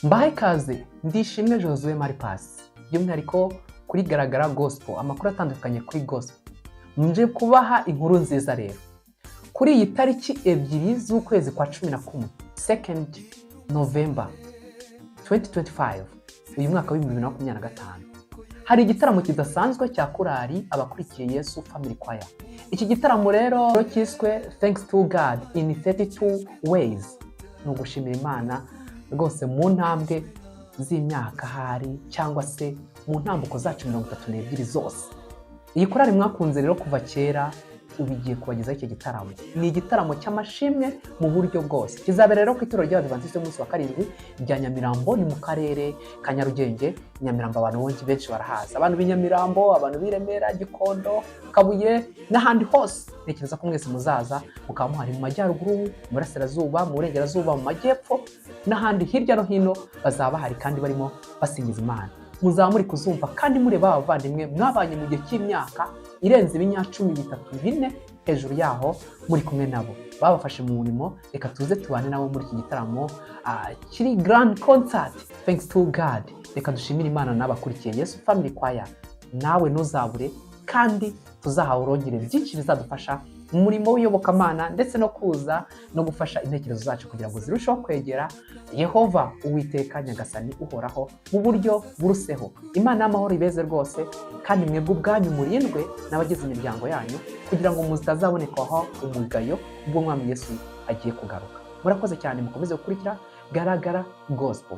Mbahaye ikaze, ndishimwe Josue Maripasi, by'umwihariko kuri Garagara Gospel, amakuru atandukanye kuri gospel. Nje kubaha inkuru nziza rero. Kuri iyi tariki 2 z'ukwezi kwa 11, 2nd November 2025, uyu mwaka wa 2025, hari igitaramo kidasanzwe cya korali Abakurikiye Yesu Family Choir. Iki gitaramo rero cyiswe "Thanks to God in 32 Ways", ni ugushimira Imana rwose mu ntambwe z'imyaka ahari cyangwa se mu ntambuko zacu 32 zose. Iyi korali mwakunze rero kuva kera ubu igiye kubagezaho iki gitaramo. Ni igitaramo cy'amashimwe mu buryo bwose. Kizabera rero ku Itorero ry'Abadivantisiti b'Umunsi wa Karindwi rya Nyamirambo, ni mu karere ka Nyarugenge. Nyamirambo abantu benshi barahazi, abantu b'i Nyamirambo, abantu b'i Remera, Gikondo, Kabuye n'ahandi hose. Ntekereza ko mwese muzaza mukaba muhari mu majyaruguru, mu burasirazuba, mu burengerazuba, mu majyepfo n'ahandi hirya no hino bazaba bahari kandi barimo basingiza Imana. Muzaba muri kuzumva kandi mureba abavandimwe mwabanye mu gihe cy'imyaka irenze ibinyacumi bitatu, bine, hejuru yaho, muri kumwe nabo babafashe mu murimo. Reka tuze tubane nabo muri iki gitaramo kiri grand concert, Thanks to God. Reka dushimire Imana n'Abakurikiye Yesu Family Choir. Nawe ntuzabure kandi tuzahawurongere byinshi bizadufasha mu murimo w'iyobokamana, ndetse no kuza no gufasha intekerezo zacu kugira ngo zirusheho kwegera Yehova Uwiteka Nyagasani Uhoraho mu buryo buruseho. Imana y'amahoro ibeze rwose, kandi mwebwe ubwanyu murindwe n'abagize imiryango yanyu kugira ngo mutazabonekwaho umugayo ubwo Umwami Yesu agiye kugaruka. Murakoze cyane, mukomeze gukurikira Garagara Gospel.